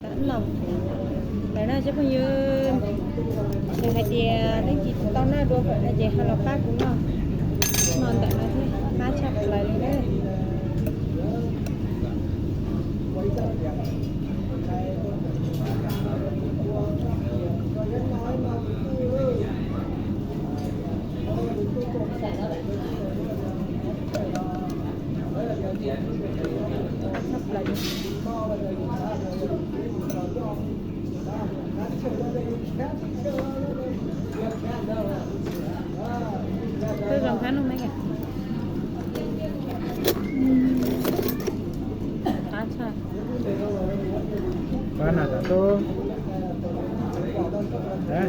Tam no, tam no tsoom phooj ywg, yog hais tias leej twg tsis tau noj dua fawm no ces ho los pab kuv noj. Noj ntawm no thiab, qab tshaj plaws li na. Tôi còn khá nung mấy kìa. Khá xa. Có nào tao tôi. Hả?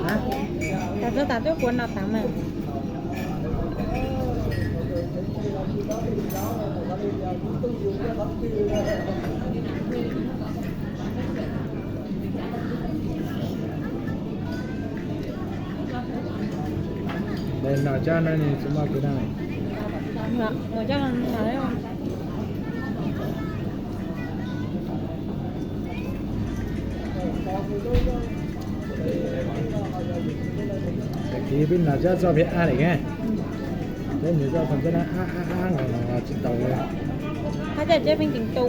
Hả? Tao tôi tao tôi cuốn nào tao mà. Đây, nọ cho nó nên chúng ta cứ đang này. Nọ, nọ cho nó nọ đấy không? Kis peb nọ cov txoj pheej ab lawm ne. Peb nyiam txoj thaum cov no ab ab ab los tsis tau li. Hab cov pheej ceev tu.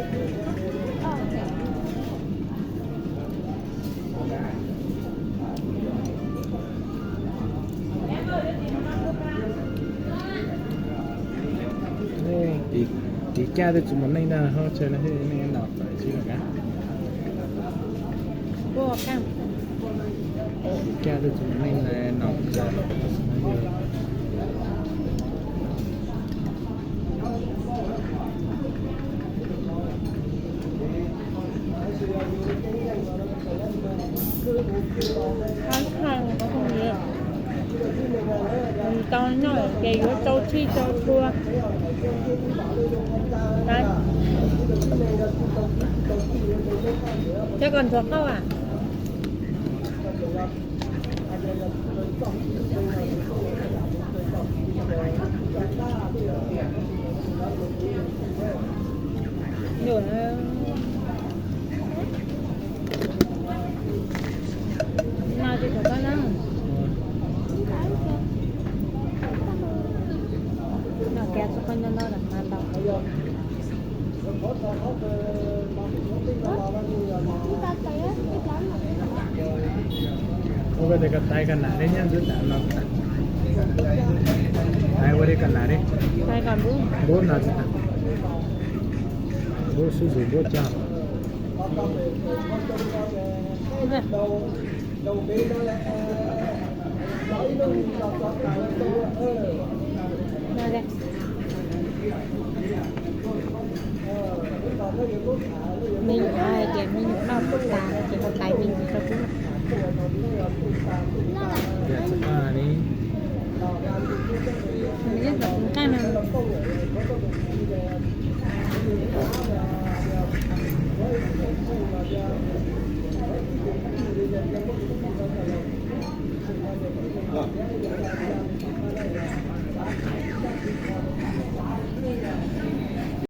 Tim caj twb tsis muaj neeg na, ho tseem neeg no fawm tsis lawm na. Tim caj twb tsis muaj neeg no. Khab khaj no tau noj ces yuav tsau txhij tsau txhua. Cov koj ntxuav qauj a? No ces thaum koj na. No kev txog qhov no no mas ntau. Ua koj tias koj tais koj nam li nyob ntxwv tam no. Tais ua li koj nam li. Tais koj npub. Npub no tsis tas. Npub sub zus npub coj. Me nyuam hais tias me nyuam noj puas tas no ces ho tais me ntsis rau kuv. Nws